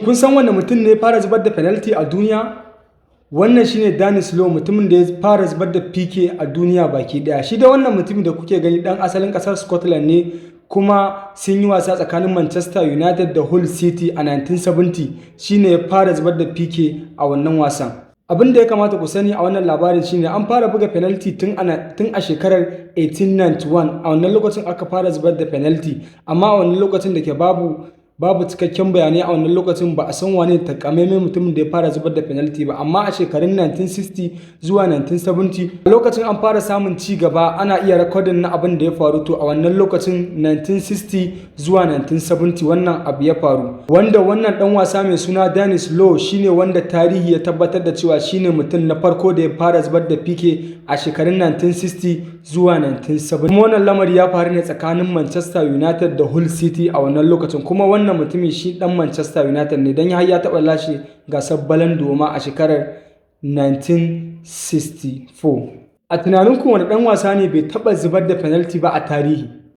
Shin kun san wanda mutum ne fara zubar da penalty a duniya? Wannan shine Denis Law, mutumin da ya fara zubar da PK a duniya baki daya. Shi da wannan mutumin da kuke gani dan asalin kasar Scotland ne, kuma sun yi wasa tsakanin Manchester United da Hull City a 1970. Shine ya fara zubar da PK a wannan wasan. Abin da ya kamata ku sani a wannan labarin shine an fara buga penalty tun a shekarar 1891. A wannan lokacin aka fara zubar da penalty, amma a wannan lokacin da ke babu cikakken bayanai, a wannan lokacin ba a san wane takamaiman mutumin da ya fara zubar da penalty ba. Amma a shekarun 1960 zuwa 1970, a lokacin an fara samun ci gaba, ana iya recording na abin da ya faru. To, a wannan lokacin 1960 zuwa 1970 wannan abu ya faru, wanda wannan dan wasa mai suna Denis Law shine wanda tarihi ya tabbatar da cewa shine mutum na farko da ya fara zubar da PK a shekarun 1960 zuwa 1970. Kuma wannan lamari ya faru ne tsakanin Manchester United da Hull City a wannan lokacin. Kuma wannan mutumin shi dan Manchester United ne, don har ya taɓa lashe gasar Ballon d'Or ma a shekarar 1964. A tunaninku, wani ɗan wasa ne bai taɓa zubar da penalty ba a tarihi?